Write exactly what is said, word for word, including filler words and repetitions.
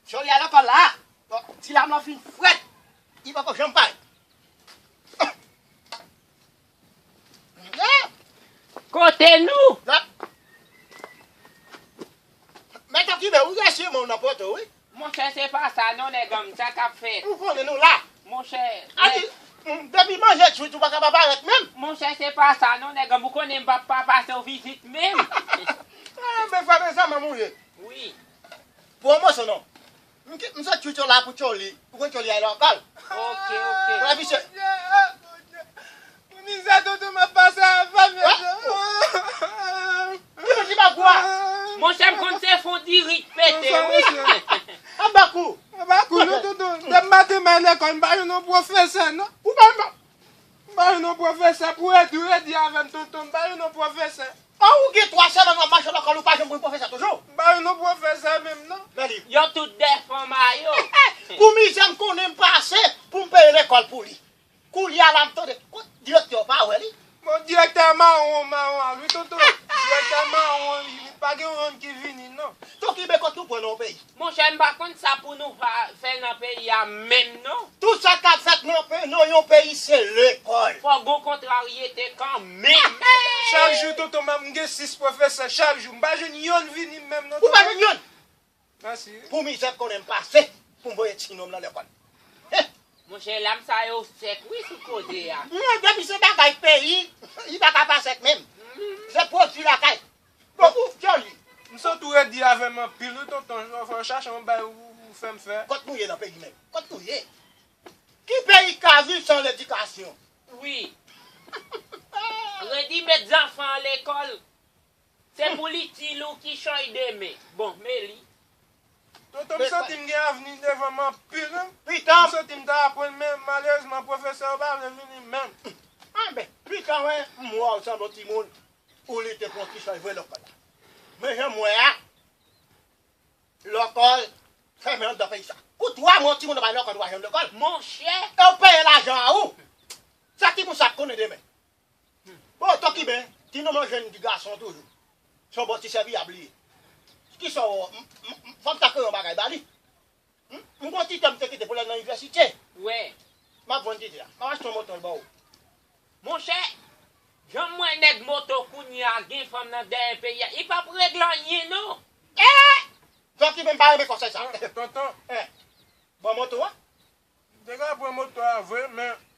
Tchòlè a lekòl la. Bon, ti lam lan fin frèt. Li poko janm parèt. Kote nou? La. Mèt Okibe, ou resi moun nan poto, wi. Monchè, se pa sa non, nèg an m, sa k ap fèt? Ou konnen nou la. Monchè, a di, mm, depi manje kwit, ou pa ka pa parèt menm. Monchè, se pa sa non, nèg an m, ou konnen m p ap pa pase w vizit menm. Ah, men frè, men sa, manman ou ye. Wi. Pran yon moso non. M ki- m sot kwit yo la pou Tchòlè. Ou konn Tchòlè a lekòl. Ok, ok. Wè, visye. Pou mizè tonton m ap pase avè m, mesye. Ki moun ki ba kou a? Monchè, m konn se fon diri k pete, wi. Anba kou. Anba kou, non, tonton. Depi maten m al lekòl, m pa jwenn yon pwofesè, non. Ou pa jwenn M pa jwenn yon pwofesè pou redi, redi avè m, tonton. M pa jwenn yon pwofesè. An, ou gen twa semèn w ap mache lekòl, ou pa janm jwenn pwofesè toujou? M pa jwenn yon pwofesè menm, non. Men li. Yo tout dèfè mayo. Pou mizè m konnen m pase pou m peye lekòl pou li. Koulye a la m tande, kote direktè w pa wè li? Bon, direktè a mawon, mawon a, wi, tonton. Direktè a mawon, li, li pa gen yon ki vini, non. Tokibe, kote nou pran nan yon peyi? Monchè, m pa konn sa pou nou fa- fè nan peyi a menm, non. Tout sa k ap fèt nan pe- nan yon peyi, se lekòl. Fò gon kontraryete kanmenm. Chak jou, tonton, m gen sis pwofesè, chak jou. M pa jwenn yonn vini menm, non, tonton. Ou pa jwenn yonn? Mèsi. Pou mizè m konnen m pase, pou m voye ti nonm lan lekòl. Heh! Monchè, lam sa yo sèk, wi, sou koze a. Mwen, depi se bagay peyi, li pa ka pa sèk menm. Se pwodui lakay. Bon, ou, Tchòlè. M sot ou redi avè m anpil, wi, tonton. Fò w chache yon bay ou, ou fè m fè. Kot nou ye nan peyi menm? Kot nou ye? Ki peyi k ka viv san ledikasyon? Wi. Redi met zanfan an lekòl. Se pou li itil ou kichòy demen. Bon, men li. Tonton, m santi m gen avni devan m anpil, wi. Pitan. M santi m ta aprann, men malerezman, pwofesè yo pa vle vini menm. Anben, pitan, wen, m wè w sanble yon timoun. Ou lite pou yon kichòy vre lekòl la. Men jan m wè a, lekòl fèmen anndan peyi sa. Pou twa mwa, yon timoun pa lekòl, ou pa jwenn lekòl. Monchè! E w peye lajan a ou. Sa ki pou sa ap konnen demen? Bon, Tokibe, ti nonm lan jwenn ti gason toujou. Se yon bon ti sèviyab li ye. Kisa w, m- m- m- fò m ta kreye yon bagay ba li. M m gon ti tè m te kite pou l al nan inivèsite. Wè. M ap vann ti tè a. M ap achte yon moto l ba w. Monchè, jan m wè nèg moto kounye a gen fanm nan dèyè peyi a, li p ap regle anyen non. Eh! Tokibe, m pa renmen konsèy sa. Tonton. Eh. Bon, moto a? M te ka pran moto a vre, men